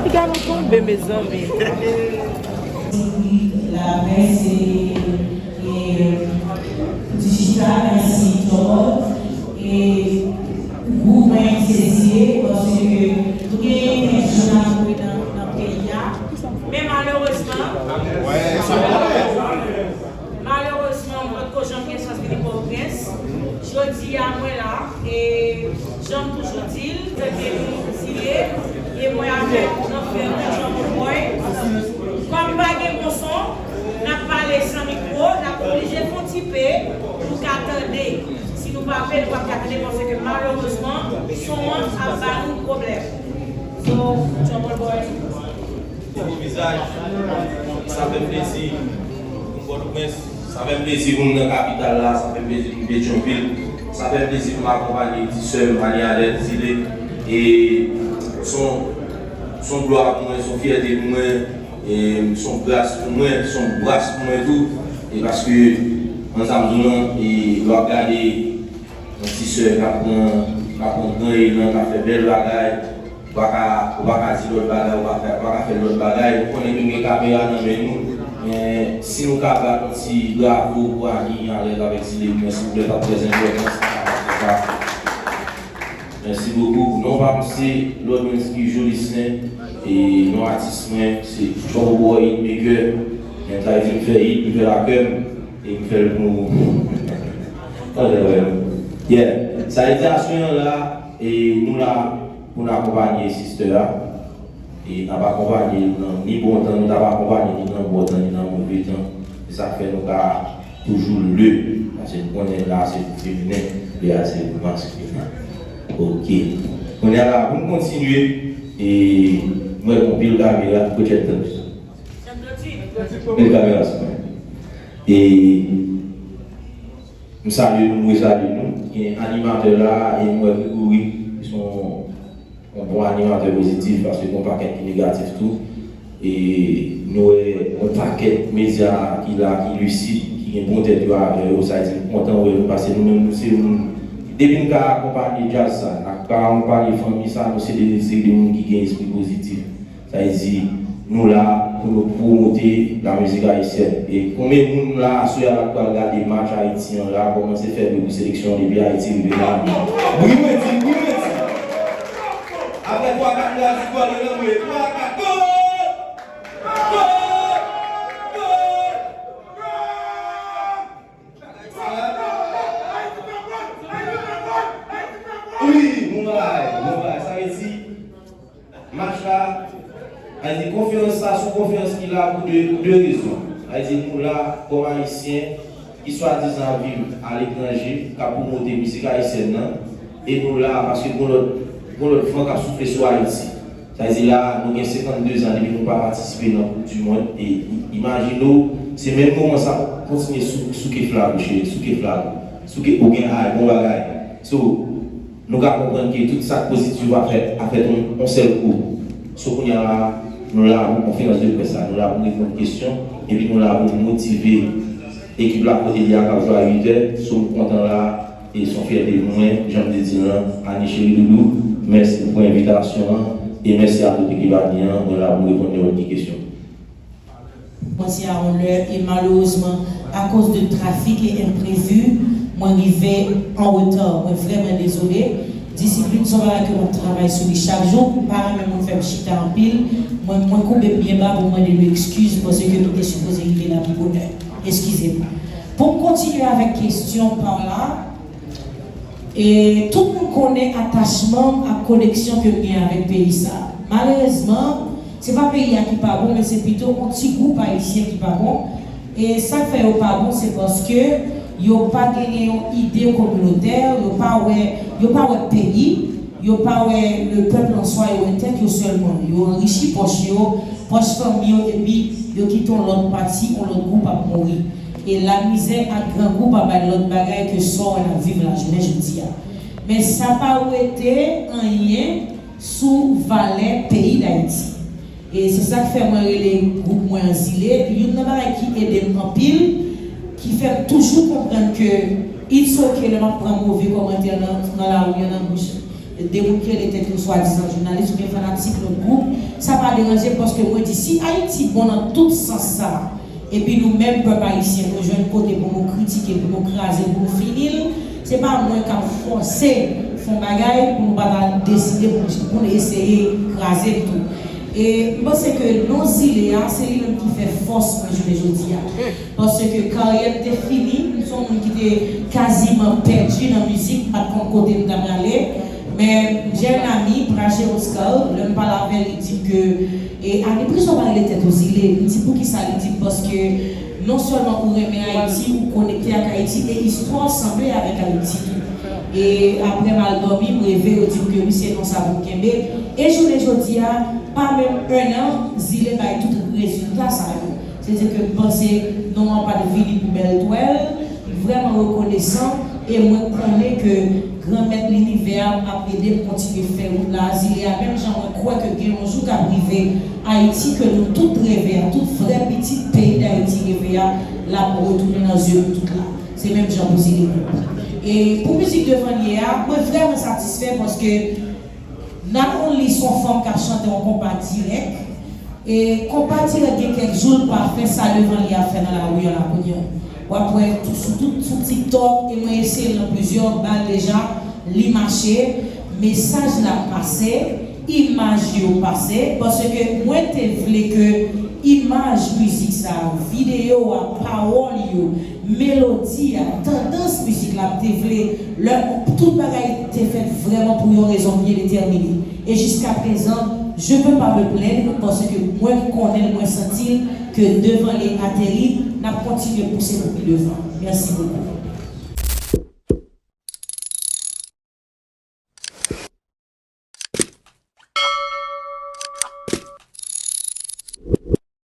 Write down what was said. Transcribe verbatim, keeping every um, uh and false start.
Piga nou tonbe, mezanmi. La presse et, et digital ainsi que et groupe Saisir parce que nou gen kèk jounal nan, nan peyi a, men malerezman, malerezman, m potko janm gen chans vini Pòtoprens. Jodi a, mwen la, e jan m toujou di l, tande nou di ye, e mwen avèk gran frè mwen, John Paul Boy. Kòm pa gen bon son, n ap pale san mikwo, n ap oblije fè yon ti pe pou nou ka tande. Si nou pa pe, nou p ap ka tande, paske malerezman, son an ap ba nou pwoblèm. So, John Paul Boy. Ti bon vizaj, sa fè m plezi pou m Pòtoprens, sa fè m plezi pou m nan kapital la, sa fè m plezi pou m Petyonvil, sa fè m plezi pou m akonpanye ti sè m Annie Adèle Zile. E s on, s on glwa pou mwen, s on fyète pou mwen, e s on gras pou mwen, s on bras pou mwen tou. E paske, jan m di w lan, e lè w ap gade yon ti sè k ap pran, k ap pran gran elan, k ap fè bèl bagay, ou pa ka, ou pa ka di lòt bagay, ou pa ka, ou pa ka fè lòt bagay. Nou konnen nou gen kamera nan men nou, men si nou ka bat yon ti bravo pou Annie Adèle avèk Zile pou mwen, silvouplè, t ap trè enpòtan si nou ka bat konsa. Mèsi bokou. Non pa m se Lodwensky Jolissaint, e non atis mwen se Trouble Boy Hitmaker. Men sa vle di m fè hit, m fè l ak kè m, e m fè l pou, tande wè. Yeah. Sa vle di aswè an la, e nou la pou n akonpanye sister a. E n ap akonpanye l nan ni bon tan, nou t ap akonpanye l ni nan bon tan, ni nan move tan. Se sa k fè nou ka toujou le, paske nou konnen le a se pou feminen, le a se pou masklin. Ok. Kounye a la, pou n kontinye, e mwen gen anpil kamera, kote chèf tan? Anpil kamera sou mwen. E m salye nou, m resalye nou. Gen animatè la, e m wè Gregory, ki se yon yon bon animatè pozitif, paske gen yon pakèt ki negatif tou. E nou wè yon pakèt medya ki la, ki lisid, ki gen bon tèt yo avè yo, sa vle di m kontan wè nou, paske nou menm nou se moun, depi n ka akonpanye djaz sa, n ap ka akonpanye fanmi sa, nou se de, se de moun ki gen espri pozitif. Sa vle di, nou la pou nou pwomote lamizik ayisyèn. E konbyen moun la, aswè a, k ap pral gade match Ayiti an la, kòmanse fè bri pou seleksyon an depi Ayiti rive la? Bri mwen di, bri mwen di. Apre twa kat mwa, di gòl yo nan mwen. Twa kat, gòl! Gòl! Gòl! Wi, bon bagay, bon bagay. Sa vle di, match la, sa vle di konferans sa, se yon konferans ki la pou de, pou de rezon. Sa vle di nou la, kòm Ayisyen, ki swadizan ap viv aletranje, k ap pwomote mizik ayisyèn nan, e nou la paske gon lòt, gon lòt van k ap soufle sou Ayiti. Sa vle di la, nou gen senkannde zan depi nou pa patisipe nan Koup di Mond, e i-, imajine w, se menm moman sa pou kontinye sou-, souke flag ou, cheri, souke flag ou. Souke, ou gen ay, bon bagay. So, nou ka konprann ke tout sa k pozitif ap fèt, ap fèt yon, yon sèl kou. So, kounye a la, nou la pou konferans de près la, nou la pou reponn kesyon, epi nou la pou motive ekip la kote li a k ap jwe a uit è. So, m kontan la, e se yon fyète pou mwen, jan m te di l lan, Annie cheri doudou, mèsi pou envitasyon an, e mèsi a tout ekip Annie an, mwen la pou m reponn nenpòt ki kesyon. Kòmanse a yon lè, e malerezman, akoz de trafik e enprevi, mwen rive an reta. Mwen vrèman dezole. Disiplin se yon bagay ke m ap travay sou li chak jou. M pa renmen moun fè m chita anpil. Mwen, mwen koube m byen ba pou m mande nou ekskiz, paske nou te sipoze rive la pi bonè. Eskize m. Pou m kontinye avèk kesyon pa w la, e tout moun konnen atachman m ak koneksyon ke m gen avèk peyi sa a. Malerezman, se pa peyi a ki pa bon, men se pito yon ti gwoup ayisyen ki pa bon. E sa k fè yo pa bon, se paske yo pa genyen yon ide kominotè, yo pa wè, yo pa wè peyi, yo pa wè le peuple en soi, yo wè tèt yo sèlman. Yo anrichi pòch yo, pòch fanmi yo, epi yo kite yon lòt pati, yon lòt gwoup ap mouri. E lamizè ak grangou pa bay lòt bagay ke sa w wè n ap viv lajounen jodi a. Men sa pa wete anyen sou valè peyi Dayiti. E se sa k fè mwen rele gwoup mwen an Zile. Youn nan bagay ki ede m anpil, ki fè m toujou konprann ke It's ok lè m ap pran move kòmantè nan, nan lari an nan bouch de moun ki rele tèt yo swadizan jounalis oubyen fanatik lòt gwoup, sa pa deranje m paske mwen di si Ayiti bon nan tout sans sa, epi nou menm pèp ayisyen nou jwenn kote pou nou kritike, pou nou kraze, pou nou fini l, se pa mwen k ap fòse fè yon bagay pou nou pa ta deside pou, pou nou eseye kraze l tou. E m panse ke non zile a, se li menm ki fè fòs mwen jounen jodi a. Paske karyè m te fini, m se yon moun ki te kaziman pèdi nan mizik, m pa t konn kote m ta prale. Men, j'ai un ami, Praje Oscar, lè m pale avè l, li di m ke, e, Annie, poukisa w pa rele tèt ou Zile? M di, poukisa? Li di m, paske non sèlman ou renmen Ayiti, ou konekte ak Ayiti, e istwa w sanble avèk Ayiti tou. E apre m al dòmi, m reve, yo di m ke wi, se non sa pou m kenbe. E jounen jodi a, pa menm en an, Zile bay tout rezilta sa yo. Se di ke m panse non an pa t vini pou bèl twèl. M vrèman rekonesan e mwen konnen ke Granmèt linivè a ap ede m kontinye fè wout la. Zile a, menm jan mwen kwè ke gen yon jou k ap rive, Ayiti ke nou tout reve a, tout vrè pitit peyi Dayiti reve a, l ap retounen nan zye nou tout la. Se menm jan pou Zile menm. E pou mizik Devan L ye a, mwen vrèman satisfè paske Not Only se yon fanm k ap chante yon konpa dirèk. E konpa dirèk gen kèk jou l pral fè sa Devan L ye ap fè nan lari an la kounye a. W ap wè tou sou tout sou TikTok e mwen eseye l nan plizyè bal deja, li mache, mesaj la pase, imaj yo pase, paske mwen te vle ke imaj mizik sa, videyo a, pawòl yo, melodi a, tandans mizik la, m te vle lè tout bagay te fèt vrèman pou yon rezon byen detèmine. E jiskaprezan, je peux pas me plaindre paske mwen konnen l, mwen santi l ke Devan L ateri, n ap kontinye pouse pou pi devan. Mèsi bokou.